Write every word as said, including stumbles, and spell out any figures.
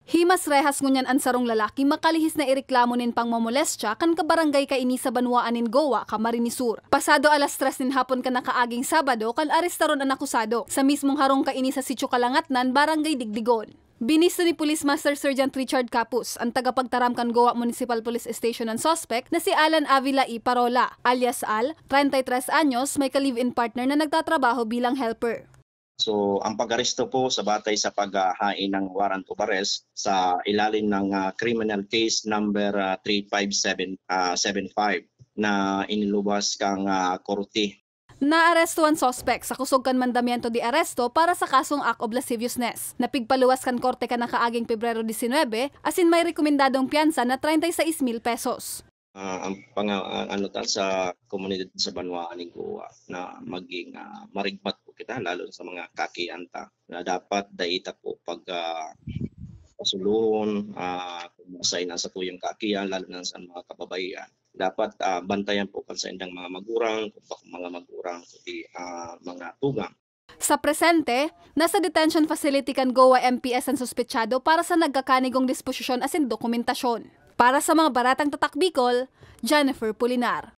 Himas rehas ngunyan an sarong lalaki makalihis na ireklamo nin pangmomolestya kan kabarangay kaini sa banwaan nin Goa, Camarines Sur. Pasado alas tres nin hapon kan nakaaging Sabado kan arestaron an akusado sa mismong harong kaini sa Sitio Kalangatnan, Barangay Digdigon. Binisto ni Police Master Sergeant Richard Capus, an tagapagtaram kan Goa Municipal Police Station, an suspek na si Alan Avila y Parola, alias Al, treinta y tres anyos, may ka-live-in partner na nagtatrabaho bilang helper. So, ang pag-aresto po sa batay sa paghahain ng warrant of arrest sa ilalim ng ah, criminal case number ah, three five seven ah, seven five na inilubas kang ah, korte. Naaresto an suspek sa kusog kan mandamiento de aresto para sa kasong act of lasciviousness na pigpaluwas kan korte kan nakaaging Pebrero disinwebe, asin may rekomendadong piyansa na treinta y seis mil pesos. Ah, ang panga, ah, ano ta sa komunidad sa banwaan ning Goa na maging ah, marigmat po kita lalo sa mga kakian ta na dapat dai ta po pag ah, pasulohon ah, kung masay na sa tuyang kakian lalo na sa mga kababaihan. Dapat ah, bantayan po kan sa indang mga magurang, kung baka mga magurang kundi ah, mga tugang. Sa presente, nasa detention facility kan Goa M P S an suspetsado para sa nagkakanigong disposisyon asin dokumentasyon. Para sa mga baratang tatak Bicol, Jennifer Pulinar.